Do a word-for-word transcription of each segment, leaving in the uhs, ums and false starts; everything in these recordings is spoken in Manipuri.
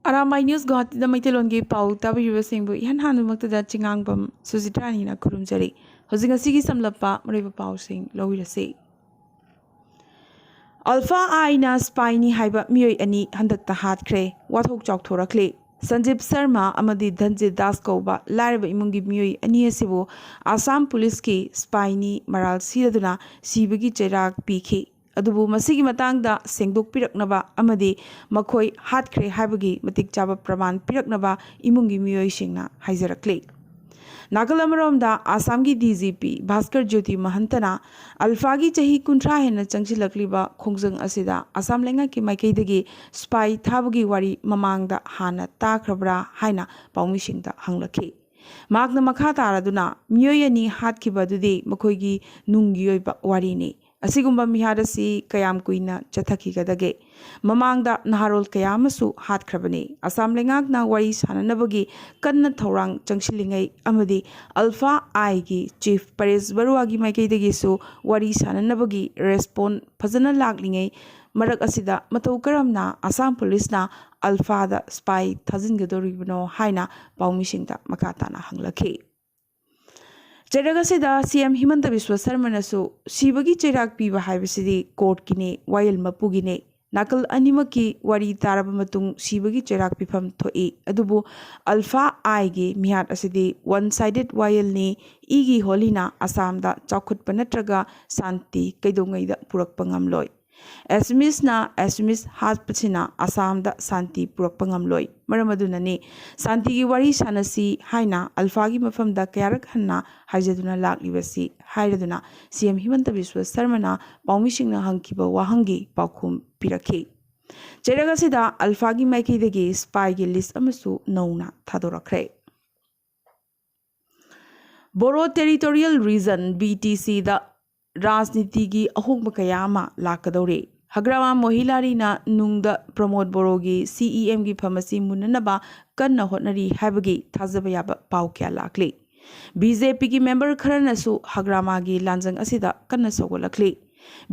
ꯑꯔꯥꯝꯕꯥꯏ ꯅ꯭ꯌꯨꯁ ꯒꯨꯋꯥꯍꯥꯇꯤꯗ ꯃꯩꯇꯩꯂꯣꯟꯒꯤ ꯄꯥꯎ ꯇꯥꯕꯤꯔꯤꯕꯁꯤꯡꯕꯨ ꯏꯍꯥꯟ ꯍꯥꯟꯕꯃꯛꯇꯗ ꯆꯤꯉꯥꯡꯕꯝ ꯁꯨꯖꯤꯇ꯭ꯔꯥꯅꯤꯅ ꯈꯨꯔꯨꯝꯖꯔꯤ꯫ ꯍꯧꯖꯤꯛ ꯉꯁꯤꯒꯤ ꯁꯝꯂꯞꯄ ꯃꯔꯨꯑꯣꯏꯕ ꯄꯥꯎꯁꯤꯡ ꯂꯧꯕꯤꯔꯁꯤ꯫ ꯑꯜꯐꯥ ꯑꯥꯏꯅ ꯁ꯭ꯄꯥꯏꯅꯤ ꯍꯥꯏꯕ ꯃꯤꯑꯣꯏ ꯑꯅꯤ ꯍꯟꯗꯛꯇ ꯍꯥꯠꯈ꯭ꯔꯦ꯫ ꯋꯥꯊꯣꯛ ꯆꯥꯎꯊꯣꯔꯛꯂꯦ꯫ ꯁꯟꯖꯤꯞ ꯁꯔꯃ ꯑꯃꯗꯤ ꯙꯟꯖꯤꯠ ꯗꯥꯁ ꯀꯧꯕ ꯂꯥꯏꯔꯕ ꯏꯃꯨꯡꯒꯤ ꯃꯤꯑꯣꯏ ꯑꯅꯤ ꯑꯁꯤꯕꯨ ꯑꯁꯥꯝ ꯄꯨꯂꯤꯁꯀꯤ ꯁ꯭ꯄꯥꯏꯅꯤ ꯃꯔꯥꯜ ꯁꯤꯔꯗꯨꯅ ꯁꯤꯕꯒꯤ ꯆꯩꯔꯥꯛ ꯄꯤꯈꯤ꯫ ꯑꯗꯨꯕꯨ ꯃꯁꯤꯒꯤ ꯃꯇꯥꯡꯗ ꯁꯦꯡꯗꯣꯛꯄꯤꯔꯛꯅꯕ ꯑꯃꯗꯤ ꯃꯈꯣꯏ ꯍꯥꯠꯈ꯭ꯔꯦ ꯍꯥꯏꯕꯒꯤ ꯃꯇꯤꯛ ꯆꯥꯕ ꯄ꯭ꯔꯃꯥꯟ ꯄꯤꯔꯛꯅꯕ ꯏꯃꯨꯡꯒꯤ ꯃꯤꯑꯣꯏꯁꯤꯡꯅ ꯍꯥꯏꯖꯔꯛꯂꯤ꯫ ꯅꯥꯀꯜ ꯑꯃꯔꯣꯝꯗ ꯑꯁꯥꯝꯒꯤ ꯗꯤ ꯖꯤ ꯄꯤ ꯚꯥꯁꯀꯔ ꯖ꯭ꯌꯣꯇꯤ ꯃꯍꯟꯇꯅ ꯑꯜꯐꯥꯒꯤ ꯆꯍꯤ ꯀꯨꯟꯊ꯭ꯔꯥ ꯍꯦꯟꯅ ꯆꯪꯁꯤꯜꯂꯛꯂꯤꯕ ꯈꯣꯡꯖꯪ ꯑꯁꯤꯗ ꯑꯁꯥꯝ ꯂꯩꯉꯥꯛꯀꯤ ꯃꯥꯏꯀꯩꯗꯒꯤ ꯁ꯭ꯄꯥꯏ ꯊꯥꯕꯒꯤ ꯋꯥꯔꯤ ꯃꯃꯥꯡꯗ ꯍꯥꯟꯅ ꯇꯥꯈ꯭ꯔꯕ꯭ꯔꯥ ꯍꯥꯏꯅ ꯄꯥꯎꯃꯤꯁꯤꯡꯗ ꯍꯪꯂꯛꯈꯤ꯫ ꯃꯍꯥꯛꯅ ꯃꯈꯥ ꯇꯥꯔꯗꯨꯅ, ꯃꯤꯑꯣꯏ ꯑꯅꯤ ꯍꯥꯠꯈꯤꯕ ꯑꯗꯨꯗꯤ ꯃꯈꯣꯏꯒꯤ ꯅꯨꯡꯒꯤ ꯑꯣꯏꯕ ꯋꯥꯔꯤꯅꯤ꯫ ꯑꯁꯤꯒꯨꯝꯕ ꯃꯤꯍꯥꯠ ꯑꯁꯤ ꯀꯌꯥꯝ ꯀꯨꯏꯅ ꯆꯠꯊꯈꯤꯒꯗꯒꯦ? ꯃꯃꯥꯡꯗ ꯅꯍꯥꯔꯣꯜ ꯀꯌꯥ ꯑꯃꯁꯨ ꯍꯥꯠꯈ꯭ꯔꯕꯅꯤ꯫ ꯑꯁꯥꯝ ꯂꯩꯉꯥꯛꯅ ꯋꯥꯔꯤ ꯁꯥꯅꯅꯕꯒꯤ ꯀꯟꯅ ꯊꯧꯔꯥꯡ ꯆꯪꯁꯤꯜꯂꯤꯉꯩ ꯑꯃꯗꯤ ꯑꯜꯐꯥ ꯑꯥꯏꯒꯤ ꯆꯤꯐ ꯄꯔꯦꯁ ꯕꯔꯨꯋꯥꯒꯤ ꯃꯥꯏꯀꯩꯗꯒꯤꯁꯨ ꯋꯥꯔꯤ ꯁꯥꯅꯅꯕꯒꯤ ꯔꯦꯁꯄꯣꯟ ꯐꯖꯅ ꯂꯥꯛꯂꯤꯉꯩ ꯃꯔꯛ ꯑꯁꯤꯗ ꯃꯇꯧ ꯀꯔꯝꯅ ꯑꯁꯥꯝ ꯄꯨꯂꯤꯁꯅ ꯑꯜꯐꯥꯗ ꯁ꯭ꯄꯥꯏ ꯊꯥꯖꯤꯟꯒꯗꯧꯔꯤꯕꯅꯣ ꯍꯥꯏꯅ ꯄꯥꯎꯃꯤꯁꯤꯡꯗ ꯃꯈꯥ ꯇꯥꯅ ꯍꯪꯂꯛꯈꯤ꯫ ꯆꯩꯔꯛ ꯑꯁꯤꯗ ꯁꯤ ꯑꯦꯝ ꯍꯤꯃꯟꯇ ꯕꯤꯁ꯭ꯋ ꯁꯔꯃꯅꯁꯨ ꯁꯤꯕꯒꯤ ꯆꯩꯔꯥꯛ ꯄꯤꯕ ꯍꯥꯏꯕꯁꯤꯗꯤ ꯀꯣꯔꯠꯀꯤꯅꯦ, ꯋꯥꯌꯦꯜ ꯃꯄꯨꯒꯤꯅꯦ꯫ ꯅꯥꯀꯜ ꯑꯅꯤꯃꯛꯀꯤ ꯋꯥꯔꯤ ꯇꯥꯔꯕ ꯃꯇꯨꯡ ꯁꯤꯕꯒꯤ ꯆꯩꯔꯥꯛ ꯄꯤꯐꯝ ꯊꯣꯛꯏ꯫ ꯑꯗꯨꯕꯨ ꯑꯜꯐꯥ ꯑꯥꯏꯒꯤ ꯃꯤꯍꯥꯠ ꯑꯁꯤꯗꯤ ꯋꯟ ꯁꯥꯏꯗꯦꯠ ꯋꯥꯌꯦꯜꯅꯤ꯫ ꯏꯒꯤ ꯍꯣꯂꯤꯅ ꯑꯁꯥꯝꯗ ꯆꯥꯎꯈꯠꯄ ꯅꯠꯇ꯭ꯔꯒ ꯁꯥꯟꯇꯤ ꯀꯩꯗꯧꯉꯩꯗ ꯄꯨꯔꯛꯄ ꯉꯝꯂꯣꯏ꯫ ꯑꯦꯁꯃꯤꯁꯅ ꯑꯦꯁꯃꯤꯁ ꯍꯥꯠꯄꯁꯤꯅ ꯑꯁꯥꯝꯗ ꯁꯥꯟꯇꯤ ꯄꯨꯔꯛꯄ ꯉꯝꯂꯣꯏ꯫ ꯃꯔꯝ ꯑꯗꯨꯅꯅꯤ ꯁꯥꯟꯇꯤꯒꯤ ꯋꯥꯔꯤ ꯁꯥꯟꯅꯁꯤ ꯍꯥꯏꯅ ꯑꯜꯐꯥꯒꯤ ꯃꯐꯝꯗ ꯀꯌꯥꯔꯛ ꯍꯟꯅ ꯍꯥꯏꯖꯗꯨꯅ ꯂꯥꯛꯂꯤꯕꯁꯤ ꯍꯥꯏꯔꯗꯨꯅ ꯁꯤ ꯑꯦꯝ ꯍꯤꯃꯟꯇ ꯕꯤꯁ꯭ꯋ ꯁꯔꯃꯅ ꯄꯥꯎꯃꯤꯁꯤꯡꯅ ꯍꯪꯈꯤꯕ ꯋꯥꯍꯪꯒꯤ ꯄꯥꯎꯈꯨꯝ ꯄꯤꯔꯛꯈꯤ꯫ ꯆꯩꯔꯛ ꯑꯁꯤꯗ ꯑꯜꯐꯥꯒꯤ ꯃꯥꯏꯀꯩꯗꯒꯤ ꯁ꯭ꯄꯥꯏꯒꯤ ꯂꯤꯁ꯭ꯠ ꯑꯃꯁꯨ ꯅꯧꯅ ꯊꯥꯗꯣꯔꯛꯈ꯭ꯔꯦ꯫ ꯕꯣꯔꯣ ꯇꯦꯔꯤꯇꯣꯔꯤꯌꯦꯜ ꯔꯤꯖꯟ, ꯕꯤ ꯇꯤ ꯁꯤꯗ ꯔꯥꯖꯅꯤꯇꯤꯒꯤ ꯑꯍꯣꯡꯕ ꯀꯌꯥ ꯑꯃ ꯂꯥꯛꯀꯗꯧꯔꯤ꯫ ꯍꯒ꯭ꯔꯥꯃꯥ ꯃꯣꯍꯤꯂꯥꯔꯤꯅ ꯅꯨꯡꯗ ꯄ꯭ꯔꯃꯣꯗ ꯕꯣꯔꯣꯒꯤ ꯁꯤ ꯏ ꯑꯦꯝꯒꯤ ꯐꯝ ꯑꯁꯤ ꯃꯨꯟꯅꯅꯕ ꯀꯟꯅ ꯍꯣꯠꯅꯔꯤ ꯍꯥꯏꯕꯒꯤ ꯊꯥꯖꯕ ꯌꯥꯕ ꯄꯥꯎ ꯀꯌꯥ ꯂꯥꯛꯂꯤ꯫ ꯕꯤ ꯖꯦ ꯄꯤꯒꯤ ꯃꯦꯝꯕꯔ ꯈꯔꯅꯁꯨ ꯍꯒ꯭ꯔꯥꯃꯥꯒꯤ ꯂꯥꯟꯖꯪ ꯑꯁꯤꯗ ꯀꯟꯅ ꯁꯧꯒꯠꯂꯛꯂꯤ꯫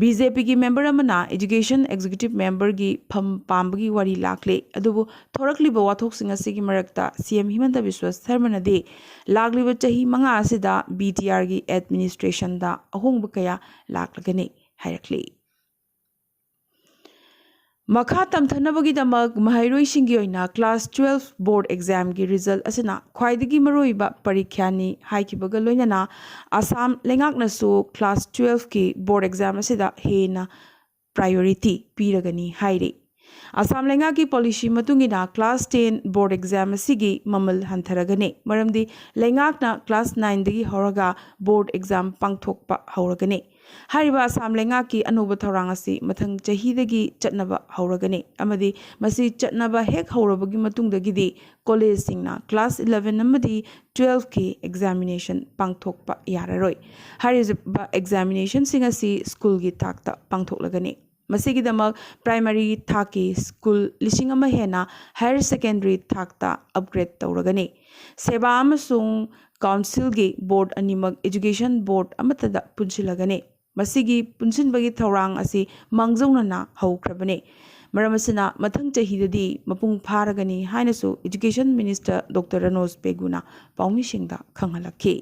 ꯕꯤ ꯖꯦ ꯄꯤꯒꯤ ꯃꯦꯝꯕꯔ ꯑꯃꯅ ꯏꯗꯨꯀꯦꯁꯟ ꯑꯦꯛꯖꯤꯀ꯭ꯌꯨꯇꯤꯚ ꯃꯦꯝꯕꯔꯒꯤ ꯐꯝ ꯄꯥꯝꯕꯒꯤ ꯋꯥꯔꯤ ꯂꯥꯛꯂꯦ꯫ ꯑꯗꯨꯕꯨ ꯊꯣꯔꯛꯂꯤꯕ ꯋꯥꯊꯣꯛꯁꯤꯡ ꯑꯁꯤꯒꯤ ꯃꯔꯛꯇ ꯁꯤ ꯑꯦꯝ ꯍꯤꯃꯟꯇ ꯕꯤꯁ꯭ꯋ ꯁꯔꯃꯅꯗꯤ ꯂꯥꯛꯂꯤꯕ ꯆꯍꯤ ꯃꯉꯥ ꯑꯁꯤꯗ ꯕꯤ ꯇꯤ ꯑꯥꯔꯒꯤ ꯑꯦꯗꯃꯤꯅꯤꯁꯇ꯭ꯔꯦꯁꯟꯗ ꯑꯍꯣꯡꯕ ꯀꯌꯥ ꯂꯥꯛꯂꯒꯅꯤ ꯍꯥꯏꯔꯛꯂꯤ꯫ ꯃꯈꯥ ꯇꯝꯊꯅꯕꯒꯤꯗꯃꯛ ꯃꯍꯩꯔꯣꯏꯁꯤꯡꯒꯤ ꯑꯣꯏꯅ ꯀ꯭ꯂꯥꯁ ꯇꯨꯋꯦꯜꯐ ꯕꯣꯔꯗ ꯑꯦꯛꯖꯥꯝꯒꯤ ꯔꯤꯖꯜ ꯑꯁꯤꯅ ꯈ꯭ꯋꯥꯏꯗꯒꯤ ꯃꯔꯨꯑꯣꯏꯕ ꯄꯔꯤꯈ꯭ꯌꯥꯅꯤ ꯍꯥꯏꯈꯤꯕꯒ ꯂꯣꯏꯅꯅ ꯑꯁꯥꯝ ꯂꯩꯉꯥꯛꯅꯁꯨ ꯀ꯭ꯂꯥꯁ ꯇꯨꯋꯦꯜꯐꯀꯤ ꯕꯣꯔꯗ ꯑꯦꯛꯖꯥꯝ ꯑꯁꯤꯗ ꯍꯦꯟꯅ ꯄ꯭ꯔꯥꯏꯌꯣꯔꯤꯇꯤ ꯄꯤꯔꯒꯅꯤ ꯍꯥꯏꯔꯤ꯫ ꯑꯁꯥꯝ ꯂꯩꯉꯥꯛꯀꯤ ꯄꯣꯂꯤꯁꯤ ꯃꯇꯨꯡ ꯏꯟꯅ ꯀ꯭ꯂꯥꯁ ꯇꯦꯟ ꯕꯣꯔꯗ ꯑꯦꯛꯖꯥꯝ ꯑꯁꯤꯒꯤ ꯃꯃꯜ ꯍꯟꯊꯔꯒꯅꯤ, ꯃꯔꯝꯗꯤ ꯂꯩꯉꯥꯛꯅ ꯀ꯭ꯂꯥꯁ ꯅꯥꯏꯟꯗꯒꯤ ꯍꯧꯔꯒ ꯕꯣꯔꯗ ꯑꯦꯛꯖꯥꯝ ꯄꯥꯡꯊꯣꯛꯄ ꯍꯧꯔꯒꯅꯤ꯫ ꯍꯥꯏꯔꯤꯕ ꯑꯁꯥꯝ ꯂꯩꯉꯥꯛꯀꯤ ꯑꯅꯧꯕ ꯊꯧꯔꯥꯡ ꯑꯁꯤ ꯃꯊꯪ ꯆꯍꯤꯗꯒꯤ ꯆꯠꯅꯕ ꯍꯧꯔꯒꯅꯤ ꯑꯃꯗꯤ ꯃꯁꯤ ꯆꯠꯅꯕ ꯍꯦꯛ ꯍꯧꯔꯕꯒꯤ ꯃꯇꯨꯡꯗꯒꯤꯗꯤ ꯀꯣꯂꯦꯖꯁꯤꯡꯅ ꯀ꯭ꯂꯥꯁ ꯏꯂꯦꯚꯦꯟ ꯑꯃꯗꯤ ꯇꯨꯋꯦꯜꯐꯀꯤ ꯑꯦꯛꯖꯥꯃꯤꯅꯦꯁꯟ ꯄꯥꯡꯊꯣꯛꯄ ꯌꯥꯔꯔꯣꯏ꯫ ꯍꯥꯏꯔꯤꯕ ꯑꯦꯛꯖꯥꯃꯤꯅꯦꯁꯟꯁꯤꯡ ꯑꯁꯤ ꯁ꯭ꯀꯨꯜꯒꯤ ꯊꯥꯛꯇ ꯄꯥꯡꯊꯣꯛꯂꯒꯅꯤ꯫ ꯃꯁꯤꯒꯤꯗꯃꯛ ꯄ꯭ꯔꯥꯏꯃꯔꯤ ꯊꯥꯛꯀꯤ ꯁ꯭ꯀꯨꯜ ꯂꯤꯁꯤꯡ ꯑꯃ ꯍꯦꯟꯅ ꯍꯥꯌꯔ ꯁꯦꯀꯦꯟꯗꯔꯤ ꯊꯥꯛꯇ ꯑꯞꯒ꯭ꯔꯦꯗ ꯇꯧꯔꯒꯅꯤ꯫ ꯁꯦꯕꯥ ꯑꯃꯁꯨꯡ ꯀꯥꯎꯟꯁꯤꯜꯒꯤ ꯕꯣꯔꯗ ꯑꯅꯤꯃꯛ ꯏꯗꯨꯀꯦꯁꯟ ꯕꯣꯔꯗ ꯑꯃꯠꯇꯗ ꯄꯨꯟꯁꯤꯜꯂꯒꯅꯤ꯫ ꯃꯁꯤꯒꯤ ꯄꯨꯟꯁꯤꯟꯕꯒꯤ ꯊꯧꯔꯥꯡ ꯑꯁꯤ ꯃꯥꯡꯖꯧꯅꯅ ꯍꯧꯈ꯭ꯔꯕꯅꯤ꯫ ꯃꯔꯝ ꯑꯁꯤꯅ ꯃꯊꯪ ꯆꯍꯤꯗꯗꯤ ꯃꯄꯨꯡ ꯐꯥꯔꯒꯅꯤ ꯍꯥꯏꯅꯁꯨ ꯏꯗꯨꯀꯦꯁꯟ ꯃꯤꯅꯤꯁꯇꯔ ꯗꯣꯛꯇꯔ ꯔꯅꯣꯖ ꯄꯦꯒꯨꯅ ꯄꯥꯎꯃꯤꯁꯤꯡꯗ ꯈꯪꯍꯜꯂꯛꯈꯤ꯫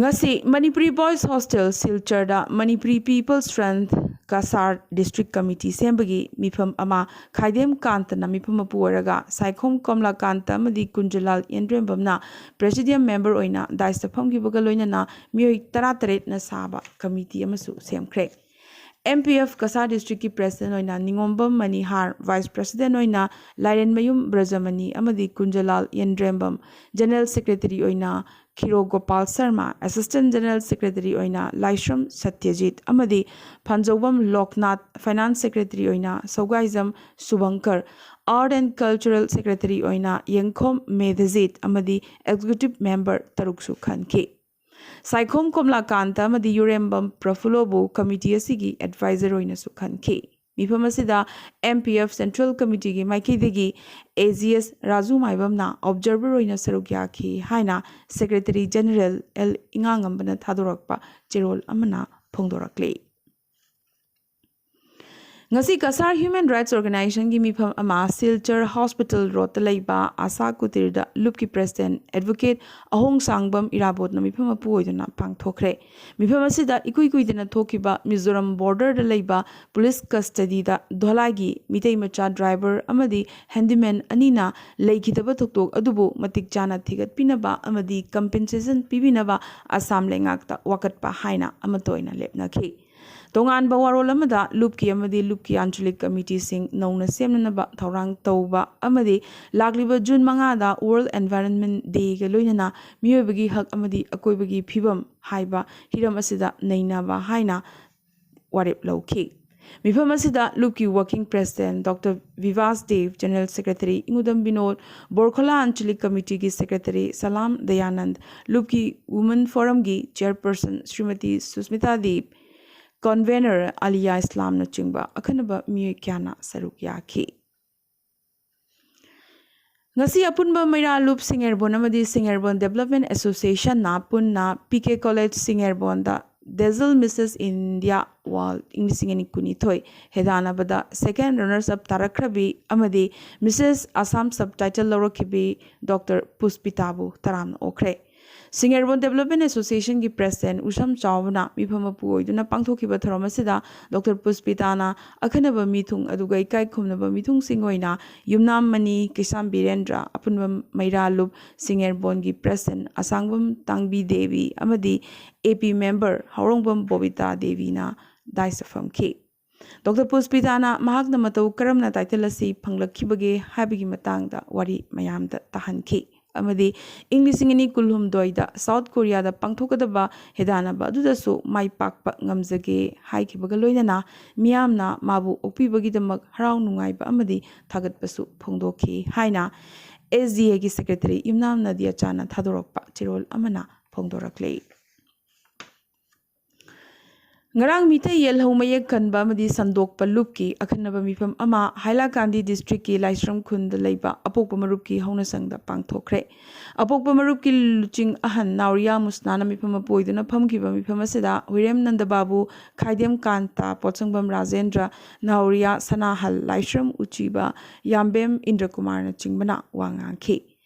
ꯉꯁꯤ ꯃꯅꯤꯄꯨꯔꯤ ꯕꯣꯏꯁ ꯍꯣꯁꯇꯦꯜ ꯁꯤꯜꯆꯔꯗ Manipuri people's front Cachar district committee ꯁꯦꯝꯕꯒꯤ ꯃꯤꯐꯝ ꯑꯃ ꯈꯥꯏꯗꯦꯝ ꯀꯥꯟꯇꯅ ꯃꯤꯐꯝ ꯃꯄꯨ ꯑꯣꯏꯔꯒ ꯁꯥꯏꯈꯣꯝ ꯀꯣꯝꯂꯥꯀꯥꯟꯇ ꯑꯃꯗꯤ ꯀꯨꯟꯖꯂꯥꯜ ꯌꯦꯟꯗ꯭ꯔꯦꯝꯕꯝꯅ ꯄ꯭ꯔꯦꯁꯤꯗꯤꯌꯝ ꯃꯦꯝꯕꯔ ꯑꯣꯏꯅ ꯗꯥꯏꯁꯇ ꯐꯝꯈꯤꯕꯒ ꯂꯣꯏꯅꯅ ꯃꯤꯑꯣꯏ ꯇꯔꯥꯇꯔꯦꯠꯅ ꯁꯥꯕ ꯀꯃꯤꯇꯤ ꯑꯃꯁꯨ ꯁꯦꯝꯈ꯭ꯔꯦ꯫ ꯑꯦꯝ ꯄꯤ ꯑꯦꯐ ꯀꯁꯥꯔ ꯗꯤꯁꯇ꯭ꯔꯤꯛꯀꯤ ꯄ꯭ꯔꯦꯁꯤꯗꯦꯟꯠ ꯑꯣꯏꯅ ꯅꯤꯉꯣꯝꯕꯝ ꯃꯅꯤꯍꯥꯔ, ꯚꯥꯏꯁ ꯄ꯭ꯔꯦꯁꯤꯗꯦꯟꯠ ꯑꯣꯏꯅ ꯂꯥꯏꯔꯦꯟꯃꯌꯨꯝ ꯕ꯭ꯔꯖꯃꯅꯤ ꯑꯃꯗꯤ ꯀꯨꯟꯖꯂꯥꯜ ꯌꯦꯟꯗ꯭ꯔꯦꯝꯕꯝ, ꯖꯦꯅꯔꯦꯜ ꯁꯦꯀ꯭ꯔꯦꯇꯔꯤ ꯑꯣꯏꯅ Khiro Gopal Sharma, assistant general secretary ꯑꯣꯏꯅ ꯂꯥꯏꯁ꯭ꯔꯝ ꯁꯇ꯭ꯌꯖꯤꯠ ꯑꯃꯗꯤ ꯐꯟꯖꯧꯕꯝ ꯂꯣꯛꯅꯥꯊ, ꯐꯥꯏꯅꯥꯟꯁ ꯁꯦꯀ꯭ꯔꯦꯇꯔꯤ ꯑꯣꯏꯅ Sougaijam Subhankar, art and cultural secretary ꯑꯣꯏꯅ ꯌꯦꯡꯈꯣꯝ ꯃꯦꯙꯖꯤꯠ ꯑꯃꯗꯤ ꯑꯦꯛꯖꯤꯀ꯭ꯌꯨꯇꯤꯚ ꯃꯦꯝꯕꯔ ꯇꯔꯨꯛꯁꯨ ꯈꯟꯈꯤ꯫ ꯁꯥꯏꯈꯣꯝ ꯀꯣꯝꯂꯥꯀꯥꯟꯇ ꯑꯃꯗꯤ ꯌꯨꯔꯦꯝꯕꯝ ꯄ꯭ꯔꯐꯨꯜꯂꯣꯕꯨ ꯀꯃꯤꯇꯤ ꯑꯁꯤꯒꯤ ꯑꯦꯗꯚꯥꯏꯖꯔ ꯑꯣꯏꯅꯁꯨ ꯈꯟꯈꯤ꯫ ꯃꯤꯐꯝ ꯑꯁꯤꯗ M P F Central Committeeꯒꯤ ꯃꯥꯏꯀꯩꯗꯒꯤ A G S Raju ꯃꯥꯏꯕꯝꯅ observer ꯑꯣꯏꯅ ꯁꯔꯨꯛ ꯌꯥꯈꯤ ꯍꯥꯏꯅ Secretary General L ꯏꯉꯥꯉꯝꯕꯅ ꯊꯥꯗꯣꯔꯛꯄ ꯆꯦꯔꯣꯜ ꯑꯃꯅ ꯐꯣꯡꯗꯣꯔꯛꯂꯤ꯫ ꯉꯁꯤ ꯀꯁꯥꯔ Human Rights Organizationꯒꯤ ꯃꯤꯐꯝ ꯑꯃ ꯁꯤꯜꯆꯔ Hospital Roadꯇ ꯂꯩꯕ ꯑꯥꯁꯥ ꯀꯨꯇꯤꯔꯗ ꯂꯨꯞꯀꯤ President Advocate ꯑꯍꯣꯡꯁꯥꯡꯕꯝ ꯏꯔꯥꯕꯣꯠꯅ ꯃꯤꯐꯝ ꯃꯄꯨ ꯑꯣꯏꯗꯨꯅ ꯄꯥꯡꯊꯣꯛꯈ꯭ꯔꯦ꯫ ꯃꯤꯐꯝ ꯑꯁꯤꯗ ꯏꯀꯨꯏ ꯀꯨꯏꯗꯅ ꯊꯣꯛꯈꯤꯕ ꯃꯤꯖꯣꯔꯥꯝ borderꯗ ꯂꯩꯕ police custodyꯗ ꯙꯣꯂꯥꯏꯒꯤ ꯃꯤꯇꯩ ꯃꯆꯥ driver ꯑꯃꯗꯤ handyman ꯑꯅꯤꯅ ꯂꯩꯈꯤꯗꯕ ꯊꯧꯗꯣꯛ ꯑꯗꯨꯕꯨ ꯃꯇꯤꯛ ꯆꯥꯅ ꯊꯤꯒꯠꯄꯤꯅꯕ ꯑꯃꯗꯤ compensation ꯄꯤꯕꯤꯅꯕ ꯑꯁꯥꯝ ꯂꯩꯉꯥꯛꯇ ꯋꯥꯀꯠꯄ ꯍꯥꯏꯅ ꯑꯃꯠꯇ ꯑꯣꯏꯅ ꯂꯦꯞꯅꯈꯤ꯫ ꯇꯣꯉꯥꯟꯕ ꯋꯥꯔꯣꯜ ꯑꯃꯗ ꯂꯨꯞꯀꯤ ꯑꯃꯗꯤ ꯂꯨꯞꯀꯤ ꯑꯥꯟꯆꯂꯤꯛ committeeꯁꯤꯡ ꯅꯧꯅ ꯁꯦꯝꯅꯅꯕ ꯊꯧꯔꯥꯡ ꯇꯧꯕ ꯑꯃꯗꯤ ꯂꯥꯛꯂꯤꯕ ꯖꯨꯟ ꯃꯉꯥꯗ World Environment Dayꯒ ꯂꯣꯏꯅꯅ ꯃꯤꯑꯣꯏꯕꯒꯤ ꯍꯛ ꯑꯃꯗꯤ ꯑꯀꯣꯏꯕꯒꯤ ꯐꯤꯕꯝ ꯍꯥꯏꯕ ꯍꯤꯔꯝ ꯑꯁꯤꯗ ꯅꯩꯅꯕ ꯍꯥꯏꯅ ꯋꯥꯔꯦꯞ ꯂꯧꯈꯤ꯫ ꯃꯤꯐꯝ ꯑꯁꯤꯗ ꯂꯨꯞꯀꯤ Working President Doctor ꯕꯤꯚꯥꯁ ꯗꯦꯕ, General Secretary ꯏꯉꯨꯗꯝ ꯕꯤꯅꯣꯗ, ꯕꯣꯔꯈꯣꯂꯥ ꯑꯥꯟꯆꯂꯤꯛ Committeeꯒꯤ Secretary ꯁꯂꯥꯝ ꯗꯌꯥꯅꯟꯗ, ꯂꯨꯞꯀꯤ Women Forumꯒꯤ Chairperson ꯁ꯭ꯔꯤꯃꯇꯤ ꯁꯨꯁꯃꯤꯇꯥ ꯗꯦꯕ, Convener ꯑꯂꯤꯌꯥ ꯏꯁꯂꯥꯝꯅꯆꯤꯡꯕ ꯑꯈꯟꯅꯕ ꯃꯤꯑꯣꯏ ꯀꯌꯥꯅ ꯁꯔꯨꯛ ꯌꯥꯈꯤ꯫ ꯉꯁꯤ ꯑꯄꯨꯟꯕ ꯃꯩꯔꯥ ꯂꯨꯞ ꯁꯤꯡꯉꯦꯔꯕꯣꯟ ꯑꯃꯗꯤ ꯁꯤꯡꯉꯦꯔꯕꯣꯟ Development Associationꯅ ꯄꯨꯟꯅ P K College ꯁꯤꯡꯉꯦꯔꯕꯣꯟꯗ Dazzle Misses India World ꯏꯪ ꯂꯤꯁꯤꯡ ꯑꯅꯤ ꯀꯨꯟꯅꯤꯊꯣꯏ ꯍꯦꯗꯥꯟꯅꯕꯗ second runners up ꯇꯥꯔꯛꯈ꯭ꯔꯕꯤ ꯑꯃꯗꯤ Misses Assam subtitle ꯂꯧꯔꯛꯈꯤꯕꯤ Doctor ꯄꯨꯁꯄꯤꯇꯥꯕꯨ ꯇꯔꯥꯝꯅ ꯑꯣꯛꯈ꯭ꯔꯦ꯫ ꯁꯤꯡꯉꯦꯔꯕꯣꯟ Development Associationꯒꯤ President ꯎꯁꯝ ꯆꯥꯎꯕꯅ ꯃꯤꯐꯝ ꯃꯄꯨ ꯑꯣꯏꯗꯨꯅ ꯄꯥꯡꯊꯣꯛꯈꯤꯕ ꯊꯧꯔꯝ ꯑꯁꯤꯗ Doctor ꯄꯨꯁꯄꯤꯇꯥꯅ ꯑꯈꯟꯅꯕ ꯃꯤꯊꯨꯡ ꯑꯗꯨꯒ ꯏꯀꯥꯏ ꯈꯨꯝꯅꯕ ꯃꯤꯊꯨꯡꯁꯤꯡ ꯑꯣꯏꯅ ꯌꯨꯝꯅꯥꯝ ꯃꯅꯤ, ꯀꯩꯁꯥꯝ ꯕꯤꯔꯦꯟꯗ꯭ꯔ, ꯑꯄꯨꯟꯕ ꯃꯩꯔꯥ ꯂꯨꯞ ꯁꯤꯡꯉꯦꯔꯕꯣꯟꯒꯤ President ꯑꯁꯥꯡꯕꯝ ꯇꯥꯡꯕꯤ ꯗꯦꯕꯤ ꯑꯃꯗꯤ A P member ꯍꯥꯎꯔꯣꯡꯕꯝ ꯕꯣꯕꯤꯇꯥ ꯗꯦꯕꯤꯅ dais ꯐꯝꯈꯤ꯫ Doctor ꯄꯨꯁꯄꯤꯇꯥꯅ ꯃꯍꯥꯛꯅ ꯃꯇꯧ ꯀꯔꯝꯅ title ꯑꯁꯤ ꯐꯪꯂꯛꯈꯤꯕꯒꯦ ꯍꯥꯏꯕꯒꯤ ꯃꯇꯥꯡꯗ ꯋꯥꯔꯤ ꯃꯌꯥꯝꯗ ꯇꯥꯍꯟꯈꯤ ꯑꯃꯗꯤ ꯏꯪ ꯂꯤꯁꯤꯡ ꯑꯅꯤ ꯀꯨꯟꯍꯨꯝꯗꯣꯏꯗ South Koreaꯗ ꯄꯥꯡꯊꯣꯛꯀꯗꯕ ꯍꯦꯗꯥꯟꯅꯕ ꯑꯗꯨꯗꯁꯨ ꯃꯥꯏ ꯄꯥꯛꯄ ꯉꯝꯖꯒꯦ ꯍꯥꯏꯈꯤꯕꯒ ꯂꯣꯏꯅꯅ ꯃꯤꯌꯥꯝꯅ ꯃꯥꯕꯨ ꯑꯣꯛꯄꯤꯕꯒꯤꯗꯃꯛ ꯍꯔꯥꯎ ꯅꯨꯡꯉꯥꯏꯕ ꯑꯃꯗꯤ ꯊꯥꯒꯠꯄꯁꯨ ꯐꯣꯡꯗꯣꯛꯈꯤ ꯍꯥꯏꯅ S D Aꯒꯤ Secretary ꯌꯨꯝꯅꯥꯝ ꯅꯗꯤꯌꯥꯆꯥꯅ ꯊꯥꯗꯣꯔꯛꯄ ꯆꯦꯔꯣꯜ ꯑꯃꯅ ꯐꯣꯡꯗꯣꯔꯛꯂꯤ꯫ ꯉꯔꯥꯡ ꯃꯤꯇꯩ ꯌꯦꯜꯍꯧ ꯃꯌꯦꯛ ꯀꯟꯕ ꯑꯃꯗꯤ ꯁꯟꯗꯣꯛꯄ ꯂꯨꯞꯀꯤ ꯑꯈꯟꯅꯕ ꯃꯤꯐꯝ ꯑꯃ ꯍꯥꯏꯂꯥꯀꯥꯟꯗꯤ ꯗꯤꯁꯇ꯭ꯔꯤꯛꯀꯤ ꯂꯥꯏꯁ꯭ꯔꯝ ꯈꯨꯟꯗ ꯂꯩꯕ ꯑꯄꯣꯛꯄ ꯃꯔꯨꯞꯀꯤ ꯍꯧꯅꯁꯪꯗ ꯄꯥꯡꯊꯣꯛꯈ꯭ꯔꯦ꯫ ꯑꯄꯣꯛꯄ ꯃꯔꯨꯞꯀꯤ ꯂꯨꯆꯤꯡ ꯑꯍꯟ ꯅꯥꯎꯔꯤꯌꯥ ꯃꯨꯁꯅꯥꯅ ꯃꯤꯐꯝ ꯑꯃ ꯄꯣꯏꯗꯨꯅ ꯐꯝꯈꯤꯕ ꯃꯤꯐꯝ ꯑꯁꯤꯗ ꯍꯨꯏꯔꯦꯝ ꯅꯟꯗꯕꯥꯕꯨ, ꯈꯥꯏꯗꯦꯝ ꯀꯥꯟꯇ, ꯄꯣꯠꯁꯪꯕꯝ ꯔꯥꯖꯦꯟꯗ꯭ꯔ, ꯅꯥꯎꯔꯤꯌꯥ, ꯁꯅꯥꯍꯜ, ꯂꯥꯏꯁ꯭ꯔꯝ ꯎꯆꯤꯕ, ꯌꯥꯝꯕꯦꯝ ꯏꯟꯗ꯭ꯔꯀꯨꯃꯥꯔꯅꯆꯤꯡꯕꯅ ꯋꯥ ꯉꯥꯡꯈꯤ꯫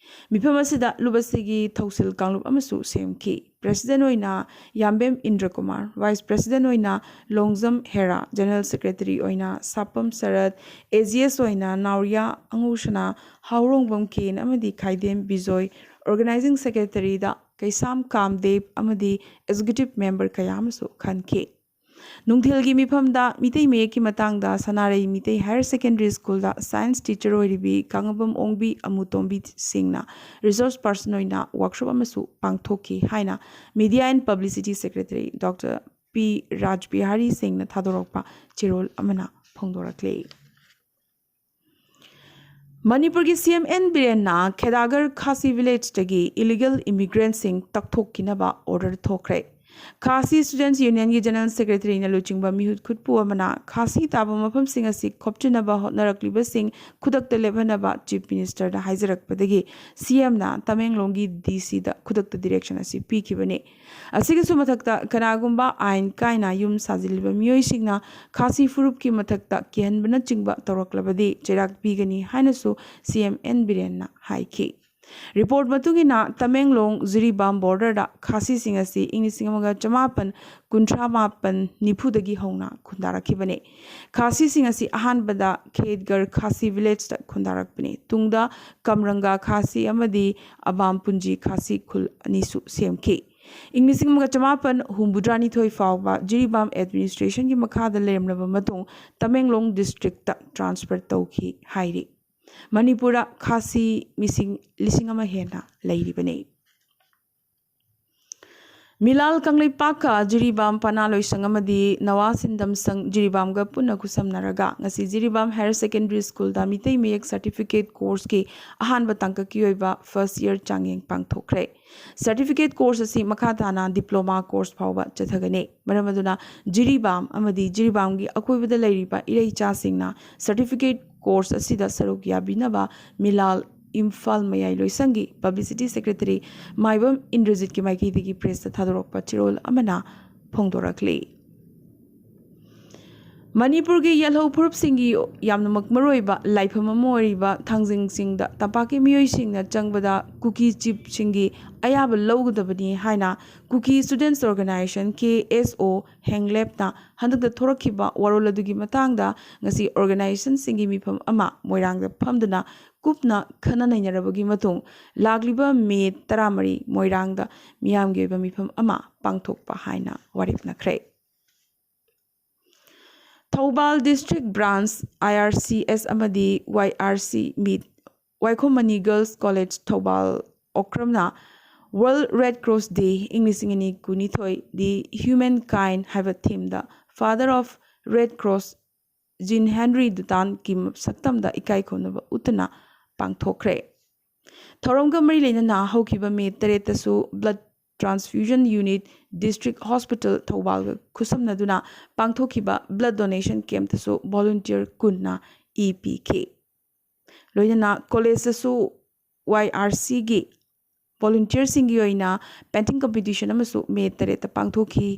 ꯃꯤꯐꯝ ꯑꯁꯤꯗ ꯂꯨꯞ ꯑꯁꯤꯒꯤ ꯊꯧꯁꯤꯜ ꯀꯥꯡꯂꯨꯞ ꯑꯃꯁꯨ ꯁꯦꯝꯈꯤ꯫ ꯄ꯭ꯔꯦꯁꯤꯗꯦꯟ ꯑꯣꯏꯅ ꯌꯥꯝꯕꯦꯝ ꯏꯟꯗ꯭ꯔꯀꯨꯃꯥꯔ, ꯚꯥꯏꯁ ꯄ꯭ꯔꯦꯁꯤꯗꯦꯟ ꯑꯣꯏꯅ ꯂꯣꯡꯖꯝ ꯍꯦꯔꯥ, ꯖꯦꯅꯔꯦꯜ ꯁꯦꯀ꯭ꯔꯦꯇꯔꯤ ꯑꯣꯏꯅ ꯁꯥꯄꯝ ꯁꯔꯠ, ꯑꯦ ꯖꯤ ꯑꯦꯁ ꯑꯣꯏꯅ ꯅꯥꯎꯔꯤꯌꯥ ꯑꯉꯧꯁꯅꯥ, ꯍꯥꯎꯔꯣꯡꯕꯝ ꯀꯦꯟ ꯑꯃꯗꯤ ꯈꯥꯏꯗꯦꯝ ꯕꯤꯖꯣꯏ, ꯑꯣꯔꯒꯅꯥꯏꯖꯤꯡ ꯁꯦꯀ꯭ꯔꯦꯇꯔꯤꯗ ꯀꯩꯁꯥꯝ ꯀꯥꯝꯗꯦꯕ ꯑꯃꯗꯤ ꯑꯦꯛꯖꯤꯀ꯭ꯌꯨꯇꯤꯚ ꯃꯦꯝꯕꯔ ꯀꯌꯥ ꯑꯃꯁꯨ ꯈꯟꯈꯤ꯫ ꯅꯨꯡꯊꯤꯜꯒꯤ ꯃꯤꯐꯝꯗ ꯃꯤꯇꯩ ꯃꯌꯦꯛꯀꯤ ꯃꯇꯥꯡꯗ ꯁꯅꯥꯔꯩ ꯃꯤꯇꯩ ꯍꯥꯌꯔ ꯁꯦꯀꯦꯟꯗꯔꯤ ꯁ꯭ꯀꯨꯜꯗ ꯁꯥꯏꯟꯁ ꯇꯤꯆꯔ ꯑꯣꯏꯔꯤꯕꯤ ꯀꯥꯉꯕꯝ ꯑꯣꯡꯕꯤ ꯑꯃꯨꯇꯣꯝꯕꯤ ꯁꯤꯡꯅ ꯔꯤꯁꯣꯔꯁ ꯄꯥꯔꯁꯟ ꯑꯣꯏꯅ ꯋꯥꯔꯛꯁꯣꯞ ꯑꯃꯁꯨ ꯄꯥꯡꯊꯣꯛꯈꯤ ꯍꯥꯏꯅ media and publicity secretary doctor P Rajbihari ꯁꯤꯡꯅ ꯊꯥꯗꯣꯔꯛꯄ ꯆꯦꯔꯣꯜ ꯑꯃꯅ ꯐꯣꯡꯗꯣꯔꯛꯂꯤ꯫ ꯃꯅꯤꯄꯨꯔꯒꯤ ꯁꯤ ꯑꯦꯝ ꯑꯦꯟ ꯕꯤꯔꯦꯟꯅ ꯈꯦꯗꯥꯒꯔ ꯈꯥꯁꯤ ꯚꯤꯂꯦꯖꯇꯒꯤ ꯏꯂꯤꯒꯦꯜ ꯏꯃꯤꯒ꯭ꯔꯦꯟꯠꯁꯤꯡ ꯇꯛꯊꯣꯛꯈꯤꯅꯕ ꯑꯣꯔꯗꯔ ꯊꯣꯛꯈ꯭ꯔꯦ꯫ ꯈꯥꯁꯤ ꯁ꯭ꯇꯨꯗꯦꯟꯠꯁ ꯌꯨꯅꯤꯌꯟꯒꯤ ꯖꯦꯅꯔꯦꯜ ꯁꯦꯀ꯭ꯔꯦꯇꯔꯤꯅ ꯂꯨꯆꯤꯡꯕ ꯃꯤꯍꯨꯠ ꯈꯨꯠꯄꯨ ꯑꯃꯅ ꯈꯥꯁꯤ ꯇꯥꯕ ꯃꯐꯝꯁꯤꯡ ꯑꯁꯤ ꯈꯣꯞꯆꯤꯟꯅꯕ ꯍꯣꯠꯅꯔꯛꯂꯤꯕꯁꯤꯡ ꯈꯨꯗꯛꯇ ꯂꯦꯞꯍꯟꯅꯕ ꯆꯤꯐ ꯃꯤꯅꯤꯁꯇꯔꯗ ꯍꯥꯏꯖꯔꯛꯄꯗꯒꯤ ꯁꯤ ꯑꯦꯝꯅ ꯇꯃꯦꯡꯂꯣꯡꯒꯤ ꯗꯤ ꯁꯤꯗ ꯈꯨꯗꯛꯇ ꯗꯤꯔꯦꯛꯁꯟ ꯑꯁꯤ ꯄꯤꯈꯤꯕꯅꯤ꯫ ꯑꯁꯤꯒꯤꯁꯨ ꯃꯊꯛꯇ, ꯀꯅꯥꯒꯨꯝꯕ ꯑꯥꯏꯟ ꯀꯥꯏꯅ ꯌꯨꯝ ꯁꯥꯖꯤꯜꯂꯤꯕ ꯃꯤꯑꯣꯏꯁꯤꯡꯅ ꯈꯥꯁꯤ ꯐꯨꯔꯨꯞꯀꯤ ꯃꯊꯛꯇ ꯀꯤꯍꯟꯕꯅꯆꯤꯡꯕ ꯇꯧꯔꯛꯂꯕꯗꯤ ꯆꯩꯔꯥꯛ ꯄꯤꯒꯅꯤ ꯍꯥꯏꯅꯁꯨ ꯁꯤ ꯑꯦꯝ ꯑꯦꯟ ꯕꯤꯔꯦꯟꯅ ꯍꯥꯏꯈꯤ꯫ ꯔꯤꯄꯣꯔꯠ ꯃꯇꯨꯡ ꯏꯟꯅ, ꯇꯃꯦꯡꯂꯣꯡ ꯖꯤꯔꯤꯕꯥꯝ ꯕꯣꯔꯗꯔꯗ ꯈꯥꯁꯤꯁꯤꯡ ꯑꯁꯤ ꯏꯪ ꯂꯤꯁꯤꯡ ꯑꯃꯒ ꯆꯃꯥꯄꯟ ꯀꯨꯟꯊ꯭ꯔꯥ ꯃꯥꯄꯟ ꯅꯤꯐꯨꯗꯒꯤ ꯍꯧꯅ ꯈꯨꯟꯗꯥꯔꯛꯈꯤꯕꯅꯤ꯫ ꯈꯥꯁꯤꯁꯤꯡ ꯑꯁꯤ ꯑꯍꯥꯟꯕꯗ ꯈꯦꯗꯒꯔ ꯈꯥꯁꯤ ꯚꯤꯂꯦꯖꯇ ꯈꯨꯟꯗꯥꯔꯛꯄꯅꯤ꯫ ꯇꯨꯡꯗ ꯀꯝꯔꯪꯒꯥ ꯈꯥꯁꯤ ꯑꯃꯗꯤ ꯑꯕꯥꯝ ꯄꯨꯟꯖꯤ ꯈꯥꯁꯤ ꯈꯨꯜ ꯑꯅꯤꯁꯨ ꯁꯦꯝꯈꯤ꯫ ꯏꯪ ꯂꯤꯁꯤꯡ ꯑꯃꯒ ꯆꯃꯥꯄꯟ ꯍꯨꯝꯐꯨꯇꯔꯥꯅꯤꯊꯣꯏ ꯐꯥꯎꯕ ꯖꯤꯔꯤꯕꯥꯝ ꯑꯦꯗꯃꯤꯅꯤꯁꯇ꯭ꯔꯦꯁꯟꯒꯤ ꯃꯈꯥꯗ ꯂꯩꯔꯝꯂꯕ ꯃꯇꯨꯡ ꯇꯃꯦꯡꯂꯣꯡ ꯗꯤꯁꯇ꯭ꯔꯤꯛꯇ ꯇ꯭ꯔꯥꯟꯁꯐꯔ ꯇꯧꯈꯤ ꯍꯥꯏꯔꯤ꯫ ꯃꯅꯤꯄꯨꯔꯗ ꯈꯥꯁꯤ ꯃꯤꯁꯤꯡ ꯂꯤꯁꯤꯡ ꯑꯃ ꯍꯦꯟꯅ ꯂꯩꯔꯤꯕꯅꯤ꯫ ꯃꯤꯂꯥꯜ ꯀꯪꯂꯩꯄꯥꯛꯀ ꯖꯤꯔꯤꯕꯥꯝ ꯄꯅꯥ ꯂꯣꯏꯁꯪ ꯑꯃꯗꯤ ꯅꯋꯥ ꯁꯤꯟꯗꯝ ꯁꯪ ꯖꯤꯔꯤꯕꯥꯝꯒ ꯄꯨꯟꯅ ꯈꯨꯠꯁꯝꯅꯔꯒ ꯉꯁꯤ ꯖꯤꯔꯤꯕꯥꯝ ꯍꯥꯌꯔ ꯁꯦꯀꯦꯟꯗꯔꯤ ꯁ꯭ꯀꯨꯜꯗ ꯃꯤꯇꯩ ꯃꯌꯦꯛ ꯁꯔꯇꯤꯐꯤꯀꯦꯠ ꯀꯣꯔꯁꯀꯤ ꯑꯍꯥꯟꯕ ꯇꯥꯡꯀꯛꯀꯤ ꯑꯣꯏꯕ ꯐꯥꯔꯁ ꯏꯌꯔ ꯆꯥꯡꯌꯦꯡ ꯄꯥꯡꯊꯣꯛꯈ꯭ꯔꯦ꯫ ꯁꯔꯇꯤꯐꯤꯀꯦꯠ ꯀꯣꯔꯁ ꯑꯁꯤ ꯃꯈꯥ ꯇꯥꯅ ꯗꯤꯄ꯭ꯂꯣꯃꯥ ꯀꯣꯔꯁ ꯐꯥꯎꯕ ꯆꯠꯊꯒꯅꯤ꯫ ꯃꯔꯝ ꯑꯗꯨꯅ ꯖꯤꯔꯤꯕꯥꯝ ꯑꯃꯗꯤ ꯖꯤꯔꯤꯕꯥꯝꯒꯤ ꯑꯀꯣꯏꯕꯗ ꯂꯩꯔꯤꯕ ꯏꯔꯩꯆꯥꯁꯤꯡꯅ ꯁꯔꯇꯤꯐꯤꯀꯦꯠ ꯀꯣꯔꯁ ꯑꯁꯤꯗ ꯁꯔꯨꯛ ꯌꯥꯕꯤꯅꯕ ꯃꯤꯂꯥꯜ ꯏꯝꯐꯥꯜ ꯃꯌꯥꯏ ꯂꯣꯏꯁꯪꯒꯤ ꯄꯕ꯭ꯂꯤꯁꯤꯇꯤ ꯁꯦꯀ꯭ꯔꯦꯇꯔꯤ ꯃꯥꯏꯕꯝ ꯏꯟꯗ꯭ꯔꯖꯤꯠꯀꯤ ꯃꯥꯏꯀꯩꯗꯒꯤ ꯄ꯭ꯔꯦꯁꯇ ꯊꯥꯗꯣꯔꯛꯄ ꯆꯦꯔꯣꯜ ꯑꯃꯅ ꯐꯣꯡꯗꯣꯔꯛꯂꯤ꯫ ꯃꯅꯤꯄꯨꯔꯒꯤ ꯌꯦꯜꯍꯧ ꯐꯨꯔꯨꯞꯁꯤꯡꯒꯤ ꯌꯥꯝꯅꯃꯛ ꯃꯔꯨꯑꯣꯏꯕ ꯂꯥꯏꯐꯝ ꯑꯃ ꯑꯣꯏꯔꯤꯕ ꯊꯥꯡꯖꯤꯡ ꯆꯤꯡꯗ ꯇꯝꯄꯥꯛꯀꯤ ꯃꯤꯑꯣꯏꯁꯤꯡꯅ ꯆꯪꯕꯗ ꯀꯨꯀꯤ ꯆꯤꯞꯁꯤꯡꯒꯤ ꯑꯌꯥꯕ ꯂꯧꯒꯗꯕꯅꯤ ꯍꯥꯏꯅ ꯀꯨꯀꯤ ꯁ꯭ꯇꯨꯗꯦꯟꯠꯁ ꯑꯣꯔꯒꯅꯥꯏꯖꯦꯁꯟ, ꯀꯦ ꯑꯦꯁ ꯑꯣ, ꯍꯦꯡꯂꯦꯞꯅ ꯍꯟꯗꯛꯇ ꯊꯣꯔꯛꯈꯤꯕ ꯋꯥꯔꯣꯜ ꯑꯗꯨꯒꯤ ꯃꯇꯥꯡꯗ ꯉꯁꯤ ꯑꯣꯔꯒꯅꯥꯏꯖꯦꯁꯟꯁꯤꯡꯒꯤ ꯃꯤꯐꯝ ꯑꯃ ꯃꯣꯏꯔꯥꯡꯗ ꯐꯝꯗꯨꯅ ꯀꯨꯞꯅ ꯈꯟꯅ ꯅꯩꯅꯔꯕꯒꯤ ꯃꯇꯨꯡ ꯂꯥꯛꯂꯤꯕ ꯃꯦ ꯇꯔꯥꯃꯔꯤ ꯃꯣꯏꯔꯥꯡꯗ ꯃꯤꯌꯥꯝꯒꯤ ꯑꯣꯏꯕ ꯃꯤꯐꯝ ꯑꯃ ꯄꯥꯡꯊꯣꯛꯄ ꯍꯥꯏꯅ ꯋꯥꯔꯦꯞꯅꯈ꯭ꯔꯦ꯫ Thoubal district branch, I R C S ꯑꯃꯗꯤ Y R C meet Waikhom Mani girls college Thoubal ꯑꯣꯀ꯭ꯔꯝꯅ World Red Cross Day ꯏꯪ ꯂꯤꯁꯤꯡ ꯑꯅꯤ ꯀꯨꯟꯅꯤꯊꯣꯏ, The Human Kind ꯍꯥꯏꯕ ꯊꯤꯝꯗ Father of Red Cross Jean Henri ꯗꯨꯇꯥꯟꯒꯤ ꯁꯛꯇꯝꯗ ꯏꯀꯥꯏ ꯈꯨꯝꯅꯕ ꯎꯠꯇꯨꯅ ꯄꯥꯡꯊꯣꯛꯈ꯭ꯔꯦ꯫ ꯊꯧꯔꯝꯒ ꯃꯔꯤ ꯂꯩꯅꯅ ꯍꯧꯈꯤꯕ ꯃꯦ ꯇꯔꯦꯠꯇꯁꯨ blood transfusion unit district hospital ꯊꯧꯕꯥꯜꯒ ꯈꯨꯠꯁꯝꯅꯗꯨꯅ ꯄꯥꯡꯊꯣꯛꯈꯤꯕ ꯕ꯭ꯂꯗ ꯗꯣꯅꯦꯁꯟ ꯀꯦꯝꯞꯇꯁꯨ ꯚꯣꯂꯨꯟꯇꯤꯌꯔ ꯀꯨꯟꯅ ꯏ ꯄꯤꯈꯤ꯫ ꯂꯣꯏꯅꯅ ꯀꯣꯂꯦꯖꯇꯁꯨ ꯋꯥꯏ ꯑꯥꯔ ꯁꯤꯒꯤ ꯚꯣꯂꯨꯟꯇꯤꯌꯔꯁꯤꯡꯒꯤ ꯑꯣꯏꯅ ꯄꯦꯟꯇꯤꯡ ꯀꯝꯄꯤꯇꯤꯁꯟ ꯑꯃꯁꯨ ꯃꯦ ꯇꯔꯦꯠꯇ ꯄꯥꯡꯊꯣꯛꯈꯤ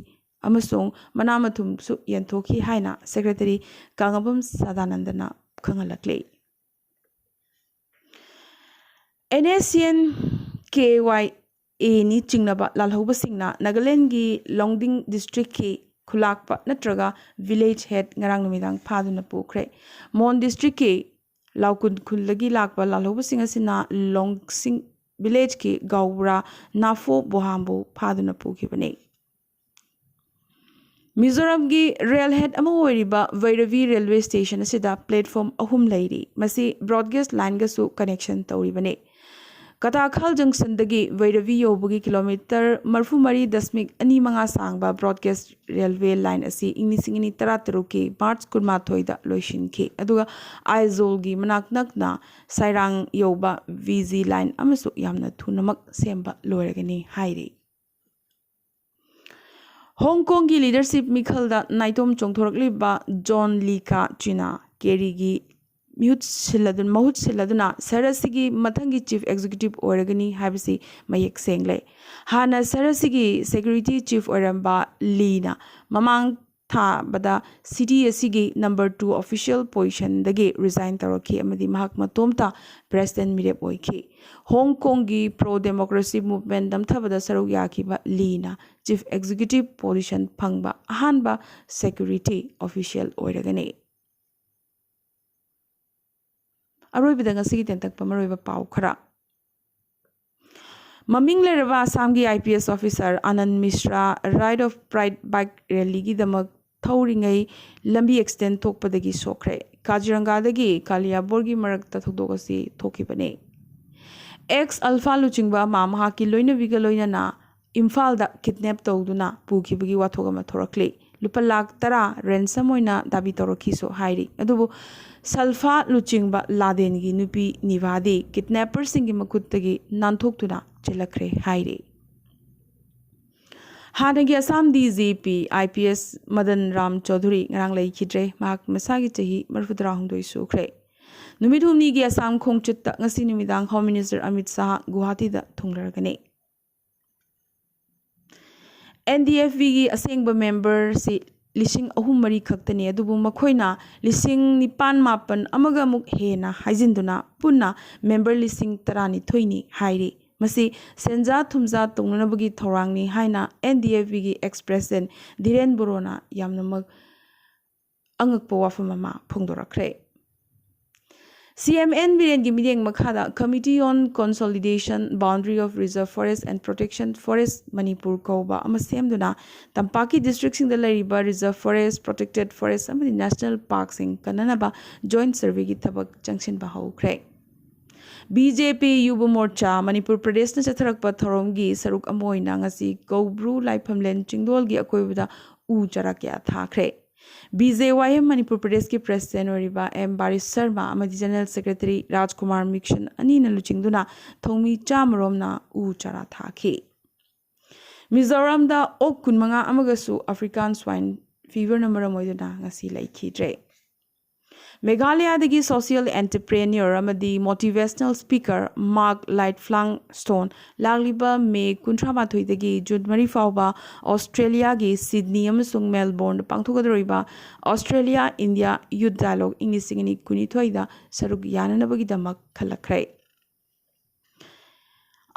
ꯑꯃꯁꯨꯡ ꯃꯅꯥ ꯃꯊꯨꯝꯁꯨ ꯌꯦꯟꯊꯣꯛꯈꯤ ꯍꯥꯏꯅ secretary ꯀꯥꯉꯕꯝ ꯁꯗꯥꯅꯟꯗꯅ ꯈꯪꯍꯜꯂꯛꯂꯤ꯫ And S C and K Y ꯑꯦꯅꯤ ꯆꯤꯡꯅꯕ ꯂꯥꯜꯍꯧꯕꯁꯤꯡꯅ ꯅꯥꯒꯥꯂꯦꯟꯒꯤ ꯂꯣꯡꯗꯤꯡ ꯗꯤꯁꯇ꯭ꯔꯤꯛꯀꯤ ꯈꯨꯂꯥꯛꯄ ꯅꯠꯇ꯭ꯔꯒ ꯚꯤꯂꯦꯖ ꯍꯦꯗ ꯉꯔꯥꯡ ꯅꯨꯃꯤꯗꯥꯡ ꯐꯥꯗꯨꯅ ꯄꯨꯈ꯭ꯔꯦ꯫ ꯃꯣꯟ ꯗꯤꯁꯇ꯭ꯔꯤꯛꯀꯤ ꯂꯥꯎꯀꯨꯟ ꯈꯨꯜꯗꯒꯤ ꯂꯥꯛꯄ ꯂꯥꯜꯍꯧꯕꯁꯤꯡ ꯑꯁꯤꯅ ꯂꯣꯡꯁꯤꯡ ꯚꯤꯂꯦꯖꯀꯤ ꯒꯥꯎꯕ꯭ꯔꯥ ꯅꯥꯐꯣ ꯕꯣꯍꯥꯝꯕꯨ ꯐꯥꯗꯨꯅ ꯄꯨꯈꯤꯕꯅꯤ꯫ ꯃꯤꯖꯣꯔꯥꯝꯒꯤ ꯔꯦꯜ ꯍꯦꯗ ꯑꯃ ꯑꯣꯏꯔꯤꯕ ꯚꯩꯔꯕꯤ ꯔꯦꯜꯋꯦ ꯁ꯭ꯇꯦꯁꯟ ꯑꯁꯤꯗ ꯄ꯭ꯂꯦꯠꯐꯣꯝ ꯑꯍꯨꯝ ꯂꯩꯔꯤ꯫ ꯃꯁꯤ ꯕ꯭ꯔꯣꯗꯒꯦꯖ ꯂꯥꯏꯟꯒꯁꯨ ꯀꯅꯦꯛꯁꯟ ꯇꯧꯔꯤꯕꯅꯤ꯫ ꯀꯇꯥꯈꯥꯜ ꯖꯪꯁꯟꯗꯒꯤ ꯚꯩꯔꯕꯤ ꯌꯧꯕꯒꯤ ꯀꯤꯂꯣꯃꯤꯇꯔ ꯃꯔꯤꯐꯨ ꯃꯔꯤ ꯗꯁꯃꯤꯛ ꯑꯅꯤ ꯃꯉꯥ ꯁꯥꯡꯕ ꯕ꯭ꯔꯣꯗ ꯒꯦꯖ ꯔꯦꯜꯋꯦ ꯂꯥꯏꯟ ꯑꯁꯤ ꯏꯪ ꯂꯤꯁꯤꯡ ꯑꯅꯤ ꯇꯔꯥꯇꯔꯨꯛꯀꯤ ꯃꯥꯔꯆ ꯀꯨꯟꯃꯥꯊꯣꯏꯗ ꯂꯣꯏꯁꯤꯟꯈꯤ꯫ ꯑꯗꯨꯒ ꯑꯥꯏꯖꯣꯜꯒꯤ ꯃꯅꯥꯛ ꯅꯛꯅ ꯁꯥꯏꯔꯥꯡ ꯌꯧꯕ ꯚꯤ ꯖꯤ ꯂꯥꯏꯟ ꯑꯃꯁꯨ ꯌꯥꯝꯅ ꯊꯨꯅꯃꯛ ꯁꯦꯝꯕ ꯂꯣꯏꯔꯒꯅꯤ ꯍꯥꯏꯔꯤ꯫ ꯍꯣꯡ ꯀꯣꯡꯒꯤ ꯂꯤꯗꯔꯁꯤꯞ ꯃꯤꯈꯜꯗ ꯅꯥꯏꯇꯣꯝ ꯆꯣꯡꯊꯣꯔꯛꯂꯤꯕ ꯖꯣꯟ ꯂꯤ ꯀꯥ ꯆꯤꯅꯥ ꯀꯦꯔꯤꯒꯤ ꯃꯤꯍꯨꯠ ꯁꯤꯜꯂꯗꯨꯅ, ꯃꯍꯨꯠ ꯁꯤꯜꯂꯗꯨꯅ ꯁꯍꯔ ꯑꯁꯤꯒꯤ ꯃꯊꯪꯒꯤ ꯆꯤꯐ ꯑꯦꯛꯖꯤꯀ꯭ꯌꯨꯇꯤꯚ ꯑꯣꯏꯔꯒꯅꯤ ꯍꯥꯏꯕꯁꯤ ꯃꯌꯦꯛ ꯁꯦꯡꯂꯦ꯫ ꯍꯥꯟꯅ ꯁꯍꯔ ꯑꯁꯤꯒꯤ ꯁꯦꯀ꯭ꯌꯨꯔꯤꯇꯤ ꯆꯤꯐ ꯑꯣꯏꯔꯝꯕ ꯂꯤꯅ ꯃꯃꯥꯡ ꯊꯥꯕꯗ ꯁꯤꯇꯤ ꯑꯁꯤꯒꯤ ꯅꯝꯕꯔ ꯇꯨ ꯑꯣꯐꯤꯁꯤꯌꯦꯜ ꯄꯣꯖꯤꯁꯟꯗꯒꯤ ꯔꯤꯖꯥꯏꯟ ꯇꯧꯔꯛꯈꯤ ꯑꯃꯗꯤ ꯃꯍꯥꯛ ꯃꯇꯣꯝꯇ ꯄ꯭ꯔꯦꯁꯤꯗꯦꯟ ꯃꯤꯔꯦꯞ ꯑꯣꯏꯈꯤ꯫ ꯍꯣꯡ ꯀꯣꯡꯒꯤ ꯄ꯭ꯔꯣ ꯗꯦꯃꯣꯀ꯭ꯔꯦꯁꯤ ꯃꯨꯚꯃꯦꯟ ꯗꯝꯊꯕꯗ ꯁꯔꯨꯛ ꯌꯥꯈꯤꯕ ꯂꯤꯅ ꯆꯤꯐ ꯑꯦꯛꯖꯤꯀ꯭ꯌꯨꯇꯤꯚ ꯄꯣꯖꯤꯁꯟ ꯐꯪꯕ ꯑꯍꯥꯟꯕ ꯁꯦꯀ꯭ꯌꯨꯔꯤꯇꯤ ꯑꯣꯐꯤꯁꯤꯌꯦꯜ ꯑꯣꯏꯔꯒꯅꯤ꯫ ꯑꯔꯣꯏꯕꯗ ꯉꯁꯤꯒꯤ ꯇꯦꯟꯇꯛꯄ ꯃꯔꯨꯑꯣꯏꯕ ꯄꯥꯎ ꯈꯔ꯫ ꯃꯃꯤꯡ ꯂꯩꯔꯕ ꯑꯁꯥꯝꯒꯤ I P S officer Anand Mishra ride of pride bike ꯔꯦꯂꯤꯒꯤꯗꯃꯛ ꯊꯧꯔꯤꯉꯩ ꯂꯝꯕꯤ ꯑꯦꯛꯁꯤꯗꯦꯟ ꯊꯣꯛꯄꯗꯒꯤ ꯁꯣꯛꯈ꯭ꯔꯦ꯫ ꯀꯥꯖꯤꯔꯪꯒꯥꯗꯒꯤ ꯀꯥꯂꯤꯌꯥꯕꯣꯔꯒꯤ ꯃꯔꯛꯇ ꯊꯧꯗꯣꯛ ꯑꯁꯤ ꯊꯣꯛꯈꯤꯕꯅꯤ꯫ ꯑꯦꯛꯁ ꯑꯜꯐꯥ ꯂꯨꯆꯤꯡꯕ ꯑꯃ ꯃꯍꯥꯛꯀꯤ ꯂꯣꯏꯅꯕꯤꯒ ꯂꯣꯏꯅꯅ ꯏꯝꯐꯥꯜꯗ ꯀꯤꯗꯅꯦꯞ ꯇꯧꯗꯨꯅ ꯄꯨꯈꯤꯕꯒꯤ ꯋꯥꯊꯣꯛ ꯑꯃ ꯊꯣꯔꯛꯂꯤ꯫ ꯂꯨꯄꯥ ꯂꯥꯈ ꯇꯔꯥ ꯔꯦꯟꯁꯝ ꯑꯣꯏꯅ ꯗꯥꯕꯤ ꯇꯧꯔꯛꯈꯤꯁꯨ ꯍꯥꯏꯔꯤ꯫ ꯑꯗꯨꯕꯨ ꯁꯜꯐꯥ ꯂꯨꯆꯤꯡꯕ ꯂꯥꯗꯦꯟꯒꯤ ꯅꯨꯄꯤ ꯅꯤꯚꯥꯗꯤ ꯀꯤꯗꯅꯦꯄꯔꯁꯤꯡꯒꯤ ꯃꯈꯨꯠꯇꯒꯤ ꯅꯥꯟꯊꯣꯛꯇꯨꯅ ꯆꯦꯜꯂꯛꯈ꯭ꯔꯦ ꯍꯥꯏꯔꯤ꯫ ꯍꯥꯟꯅꯒꯤ Assam D G P I P S Madan Ram Choudhury ꯉꯔꯥꯡ ꯂꯩꯈꯤꯗ꯭ꯔꯦ꯫ ꯃꯍꯥꯛ ꯃꯁꯥꯒꯤ ꯆꯍꯤ ꯃꯔꯤꯐꯨꯇꯔꯥꯍꯨꯝꯗꯣꯏ ꯁꯨꯈ꯭ꯔꯦ꯫ ꯅꯨꯃꯤꯠ ꯍꯨꯝꯅꯤꯒꯤ ꯑꯁꯥꯝ ꯈꯣꯡꯆꯠꯇ ꯉꯁꯤ ꯅꯨꯃꯤꯗꯥꯡ ꯍꯣꯝ ꯃꯤꯅꯤꯁꯇꯔ ꯑꯃꯤꯠ ꯁꯥꯍ ꯒꯨꯋꯥꯍꯥꯇꯤꯗ ꯊꯨꯡꯂꯔꯒꯅꯤ꯫ ꯑꯦꯟ ꯗꯤ ꯑꯦꯐ ꯕꯤꯒꯤ ꯑꯁꯦꯡꯕ ꯃꯦꯝꯕꯔꯁꯤ ꯂꯤꯁꯤꯡ ꯑꯍꯨꯝ ꯃꯔꯤ ꯈꯛꯇꯅꯤ, ꯑꯗꯨꯕꯨ ꯃꯈꯣꯏꯅ ꯂꯤꯁꯤꯡ ꯅꯤꯄꯥꯟ ꯃꯥꯄꯟ ꯑꯃꯒ ꯑꯃꯨꯛ ꯍꯦꯟꯅ ꯍꯥꯏꯖꯤꯟꯗꯨꯅ ꯄꯨꯟꯅ ꯃꯦꯝꯕꯔ ꯂꯤꯁꯤꯡ ꯇꯔꯥꯅꯤꯊꯣꯏꯅꯤ ꯍꯥꯏꯔꯤ꯫ ꯃꯁꯤ ꯁꯦꯟꯖꯥ ꯊꯨꯝꯖꯥ ꯇꯧꯅꯅꯕꯒꯤ ꯊꯧꯔꯥꯡꯅꯤ ꯍꯥꯏꯅ ꯑꯦꯟ ꯗꯤ ꯑꯦꯐ ꯕꯤꯒꯤ ꯑꯦꯛꯁ ꯄ꯭ꯔꯦꯁꯤꯗꯦꯟ ꯙꯤꯔꯦꯟ ꯕꯣꯔꯣꯅ ꯌꯥꯝꯅꯃꯛ ꯑꯉꯛꯄ ꯋꯥꯐꯝ ꯑꯃ ꯐꯣꯡꯗꯣꯔꯛꯈ꯭ꯔꯦ꯫ ꯁꯤ ꯑꯦꯝ ꯑꯦꯟ ꯕꯤꯔꯦꯟꯒꯤ ꯃꯤꯠꯌꯦꯡ ꯃꯈꯥꯗ Committee on Consolidation, Boundary of Reserve Forest and Protection Forest Manipur ꯀꯧꯕ ꯑꯃ ꯁꯦꯝꯗꯨꯅ ꯇꯝꯄꯥꯛꯀꯤ ꯗꯤꯁꯇ꯭ꯔꯤꯛꯁꯤꯡꯗ ꯂꯩꯔꯤꯕ ꯔꯤꯖꯔꯚ ꯐꯣꯔꯦꯁ, ꯄ꯭ꯔꯣꯇꯦꯛꯇꯦꯗ ꯐꯣꯔꯦꯁ ꯑꯃꯗꯤ ꯅꯦꯁꯅꯦꯜ ꯄꯥꯔꯛꯁꯤꯡ ꯀꯟꯅꯅꯕ ꯖꯣꯏꯟꯠ ꯁꯔꯚꯦꯒꯤ ꯊꯕꯛ ꯆꯪꯁꯤꯟꯕ ꯍꯧꯈ꯭ꯔꯦ꯫ ꯕꯤ ꯖꯦ ꯄꯤ ꯌꯨꯕ ꯃꯣꯔꯆꯥ ꯃꯅꯤꯄꯨꯔ ꯄ꯭ꯔꯗꯦꯁꯅ ꯆꯠꯊꯔꯛꯄ ꯊꯧꯔꯝꯒꯤ ꯁꯔꯨꯛ ꯑꯃ ꯑꯣꯏꯅ ꯉꯁꯤ ꯀꯧꯕ꯭ꯔꯨ ꯂꯥꯏꯐꯝꯂꯦꯟ ꯆꯤꯡꯗꯣꯜꯒꯤ ꯑꯀꯣꯏꯕꯗ ꯎ ꯆꯥꯔꯥ ꯀꯌꯥ ꯊꯥꯈ꯭ꯔꯦ꯫ ꯕꯤ ꯖꯦ ꯋꯥꯏ ꯑꯦꯝ ꯃꯅꯤꯄꯨꯔ ꯄ꯭ꯔꯗꯦꯁꯀꯤ ꯄ꯭ꯔꯦꯁꯤꯗꯦꯟ ꯑꯣꯏꯔꯤꯕ ꯑꯦꯝ ꯕꯥꯔꯤꯁ ꯁꯔꯃ ꯑꯃꯗꯤ ꯖꯦꯅꯔꯦꯜ ꯁꯦꯀ꯭ꯔꯦꯇꯔꯤ ꯔꯥꯖꯀꯨꯃꯥꯔ ꯃꯤꯛꯁꯟ ꯑꯅꯤꯅ ꯂꯨꯆꯤꯡꯗꯨꯅ ꯊꯧꯃꯤ ꯆꯥꯃꯔꯣꯝꯅ ꯎ ꯆꯥꯔꯥ ꯊꯥꯈꯤ꯫ ꯃꯤꯖꯣꯔꯥꯝꯗ ꯑꯣꯛ ꯀꯨꯟꯃꯉꯥ ꯑꯃꯒꯁꯨ ꯑꯐ꯭ꯔꯤꯀꯥꯟ ꯁ꯭ꯋꯥꯏꯟ ꯐꯤꯚꯔꯅ ꯃꯔꯝ ꯑꯣꯏꯗꯨꯅ ꯉꯁꯤ ꯂꯩꯈꯤꯗ꯭ꯔꯦ꯫ ꯃꯦꯘꯥꯂꯌꯥꯗꯒꯤ ꯁꯣꯁꯤꯌꯦꯜ ꯑꯦꯟꯇꯔꯄ꯭ꯔꯦꯅꯤꯌꯔ ꯑꯃꯗꯤ ꯃꯣꯇꯤꯚꯦꯁꯅꯦꯜ ꯁ꯭ꯄꯤꯀꯔ ꯃꯥꯔꯛ ꯂꯥꯏꯠꯐ꯭ꯂꯥꯡ ꯁ꯭ꯇꯣꯟ ꯂꯥꯛꯂꯤꯕ ꯃꯦ ꯀꯨꯟꯊ꯭ꯔꯥ ꯃꯥꯊꯣꯏꯗꯒꯤ ꯖꯨꯟ ꯃꯔꯤ ꯐꯥꯎꯕ ꯑꯣꯁꯇ꯭ꯔꯦꯂꯤꯌꯥꯒꯤ ꯁꯤꯗꯅꯤ ꯑꯃꯁꯨꯡ ꯃꯦꯜꯕꯣꯔꯟꯗ ꯄꯥꯡꯊꯣꯛꯀꯗꯧꯔꯤꯕ ꯑꯣꯁꯇ꯭ꯔꯦꯂꯤꯌꯥ ꯏꯟꯗꯤꯌꯥ ꯌꯨꯠ ꯗꯥꯏꯂꯣꯒ ꯏꯪ ꯂꯤꯁꯤꯡ ꯑꯅꯤ ꯀꯨꯟꯅꯤꯊꯣꯏꯗ ꯁꯔꯨꯛ ꯌꯥꯅꯅꯕꯒꯤꯗꯃꯛ ꯈꯜꯂꯛꯈ꯭ꯔꯦ꯫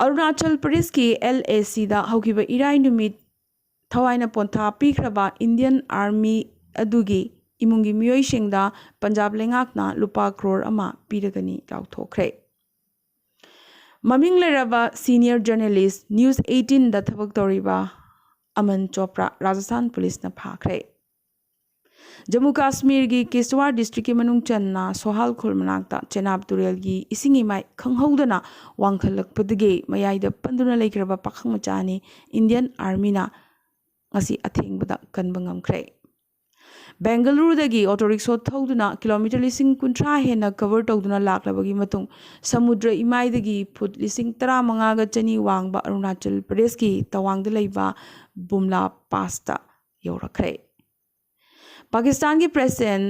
ꯑꯔꯨꯅꯥꯆꯜ ꯄ꯭ꯔꯗꯦꯁꯀꯤ ꯑꯦꯜ ꯑꯦ ꯁꯤꯗ ꯍꯧꯈꯤꯕ ꯏꯔꯥꯏ ꯅꯨꯃꯤꯠ ꯊꯋꯥꯏꯅ ꯄꯣꯟꯊꯥ ꯄꯤꯈ꯭ꯔꯕ ꯏꯟꯗꯤꯌꯟ ꯑꯥꯔꯃꯤ ꯑꯗꯨꯒꯤ ꯏꯃꯨꯡꯒꯤ ꯃꯤꯑꯣꯏꯁꯤꯡꯗ ꯄꯟꯖꯥꯕ ꯂꯩꯉꯥꯛꯅ ꯂꯨꯄꯥ ꯀ꯭ꯔꯣꯔ ꯑꯃ ꯄꯤꯔꯒꯅꯤ ꯂꯥꯎꯊꯣꯛꯈ꯭ꯔꯦ꯫ ꯃꯃꯤꯡ ꯂꯩꯔꯕ ꯁꯤꯅꯤꯌꯔ ꯖꯔꯅꯦꯂꯤꯁ ꯅ꯭ꯌꯨꯁ ꯑꯩꯠꯇꯤꯟꯗ ꯊꯕꯛ ꯇꯧꯔꯤꯕ ꯑꯃꯟ ꯆꯣꯄ꯭ꯔꯥ ꯔꯥꯖꯁꯊꯥꯟ ꯄꯨꯂꯤꯁꯅ ꯐꯥꯈ꯭ꯔꯦ꯫ ꯖꯝꯃꯨ ꯀꯥꯁꯃꯤꯔꯒꯤ ꯀꯤꯁꯇꯋꯥꯔ ꯗꯤꯁꯇ꯭ꯔꯤꯛꯀꯤ ꯃꯅꯨꯡ ꯆꯟꯅ ꯁꯣꯍꯥꯜ ꯈꯣꯜ ꯃꯅꯥꯛꯇ ꯆꯦꯅꯥꯕ ꯇꯨꯔꯦꯜꯒꯤ ꯏꯁꯤꯡ ꯏꯃꯥꯏ ꯈꯪꯍꯧꯗꯅ ꯋꯥꯡꯈꯠꯂꯛꯄꯗꯒꯤ ꯃꯌꯥꯏꯗ ꯄꯟꯗꯨꯅ ꯂꯩꯈ꯭ꯔꯕ ꯄꯥꯈꯪ ꯃꯆꯥ ꯑꯅꯤ ꯏꯟꯗꯤꯌꯟ ꯑꯥꯔꯃꯤꯅ ꯉꯁꯤ ꯑꯊꯦꯡꯕꯗ ꯀꯟꯕ ꯉꯝꯈ꯭ꯔꯦ꯫ ꯕꯦꯡꯒꯂꯨꯔꯨꯗꯒꯤ ꯑꯣꯇꯣ ꯔꯤꯛꯁꯣ ꯊꯧꯗꯨꯅ ꯀꯤꯂꯣꯃꯤꯇꯔ ꯂꯤꯁꯤꯡ ꯀꯨꯟꯊ꯭ꯔꯥ ꯍꯦꯟꯅ ꯀꯚꯔ ꯇꯧꯗꯨꯅ ꯂꯥꯛꯂꯕꯒꯤ ꯃꯇꯨꯡ ꯁꯃꯨꯗ꯭ꯔ ꯏꯃꯥꯏꯗꯒꯤ ꯐꯨꯠ ꯂꯤꯁꯤꯡ ꯇꯔꯥꯃꯉꯥꯒ ꯆꯅꯤ ꯋꯥꯡꯕ ꯑꯔꯨꯅꯥꯆꯜ ꯄ꯭ꯔꯗꯦꯁꯀꯤ ꯇꯋꯥꯡꯗ ꯂꯩꯕ ꯕꯨꯝꯂꯥ ꯄꯥꯁꯇ ꯌꯧꯔꯛꯈ꯭ꯔꯦ꯫ ꯄꯥꯀꯤꯁꯇꯥꯟꯒꯤ ꯄ꯭ꯔꯦꯁꯤꯗꯦꯟ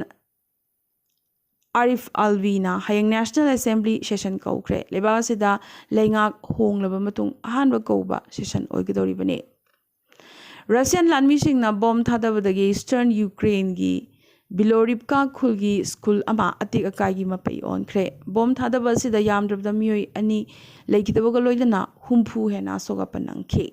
ꯑꯥꯔꯤꯐ ꯑꯜꯚꯤꯅ ꯍꯌꯦꯡ ꯅꯦꯁꯅꯦꯜ ꯑꯦꯁꯦꯝꯕ꯭ꯂꯤ ꯁꯦꯁꯟ ꯀꯧꯈ꯭ꯔꯦ꯫ ꯂꯩꯕꯥꯛ ꯑꯁꯤꯗ ꯂꯩꯉꯥꯛ ꯍꯣꯡꯂꯕ ꯃꯇꯨꯡ ꯑꯍꯥꯟꯕ ꯀꯧꯕ ꯁꯦꯁꯟ ꯑꯣꯏꯒꯗꯧꯔꯤꯕꯅꯤ꯫ ꯔꯁꯤꯌꯥꯟ ꯂꯥꯟꯃꯤꯁꯤꯡꯅ ꯕꯣꯝ ꯊꯥꯗꯕꯗꯒꯤ ꯏꯁꯇꯔꯟ ꯌꯨꯀ꯭ꯔꯦꯟꯒꯤ ꯕꯤꯂꯣꯔꯤꯞꯀꯥ ꯈꯨꯜꯒꯤ ꯁ꯭ꯀꯨꯜ ꯑꯃ ꯑꯇꯦꯛ ꯑꯀꯥꯏꯒꯤ ꯃꯄꯩ ꯑꯣꯟꯈ꯭ꯔꯦ꯫ ꯕꯣꯝ ꯊꯥꯗꯕ ꯑꯁꯤꯗ ꯌꯥꯝꯗ꯭ꯔꯕꯗ ꯃꯤꯑꯣꯏ ꯑꯅꯤ ꯂꯩꯈꯤꯗꯕꯒ ꯂꯣꯏꯅꯅ ꯍꯨꯝꯐꯨ ꯍꯦꯟꯅ ꯑꯁꯣꯛ ꯑꯄꯟ ꯅꯪꯈꯤ꯫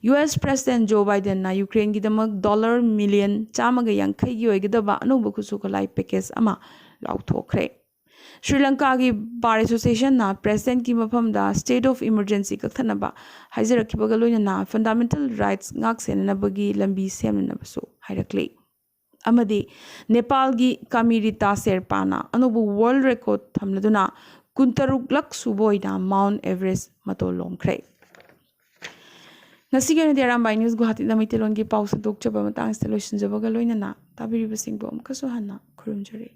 ꯌꯨ ꯑꯦꯁ ꯄ꯭ꯔꯦꯁꯤꯗꯦꯟ ꯖꯣ ꯕꯥꯏꯗꯦꯟꯅ ꯌꯨꯀ꯭ꯔꯦꯟꯒꯤꯗꯃꯛ ꯗꯣꯂꯔ ꯃꯤꯂꯤꯌꯟ ꯆꯥꯝꯃꯒ ꯌꯥꯡꯈꯩꯒꯤ ꯑꯣꯏꯒꯗꯕ ꯑꯅꯧꯕ ꯈꯨꯠꯁꯨ ꯈꯨꯠꯂꯥꯏ ꯄꯦꯀꯦꯖ ꯑꯃ ꯂꯥꯎꯊꯣꯛꯈ꯭ꯔꯦ꯫ ꯁ꯭ꯔꯤ ꯂꯪꯀꯥꯒꯤ ꯕꯥꯔ ꯑꯦꯁꯣꯁꯤꯌꯦꯁꯟꯅ ꯄ꯭ꯔꯦꯁꯤꯗꯦꯟꯠꯀꯤ ꯃꯐꯝꯗ ꯁ꯭ꯇꯦꯠ ꯑꯣꯐ ꯏꯃꯔꯖꯦꯟꯁꯤ ꯀꯛꯊꯠꯅꯕ ꯍꯥꯏꯖꯔꯛꯈꯤꯕꯒ ꯂꯣꯏꯅꯅ ꯐꯟꯗꯥꯃꯦꯟꯇꯦꯜ ꯔꯥꯏꯠꯁ ꯉꯥꯛ ꯁꯦꯟꯅꯅꯕꯒꯤ ꯂꯝꯕꯤ ꯁꯦꯝꯅꯅꯕꯁꯨ ꯍꯥꯏꯔꯛꯂꯤ꯫ ꯑꯃꯗꯤ ꯅꯦꯄꯥꯜꯒꯤ ꯀꯥꯃꯤꯔꯤꯇꯥ ꯁꯦꯔꯄꯥꯅ ꯑꯅꯧꯕ ꯋꯥꯔꯜꯗ ꯔꯦꯀꯣꯔꯗ ꯊꯝꯂꯗꯨꯅ ꯀꯨꯟꯇꯔꯨꯛꯂꯛ ꯁꯨꯕ ꯑꯣꯏꯅ ꯃꯥꯎꯟ ꯑꯦꯚꯔꯦꯁ ꯃꯇꯣꯟ ꯂꯣꯝꯈ꯭ꯔꯦ꯫ ꯉꯁꯤꯒꯤ ꯑꯣꯏꯅꯗꯤ ꯑꯔꯥꯝꯕꯥꯏ ꯅ꯭ꯌꯨꯁ ꯒꯨꯋꯥꯍꯥꯇꯤꯗ ꯃꯩꯇꯩꯂꯣꯟꯒꯤ ꯄꯥꯎ ꯁꯟꯗꯣꯛꯆꯕ ꯃꯇꯥꯡꯁꯤꯗ ꯂꯣꯏꯁꯤꯟꯖꯕꯒ ꯂꯣꯏꯅꯅ ꯇꯥꯕꯤꯔꯤꯕꯁꯤꯡꯕꯨ ꯑꯃꯨꯛꯀꯁꯨ ꯍꯟꯅ ꯈꯨꯔꯨꯝꯖꯔꯤ꯫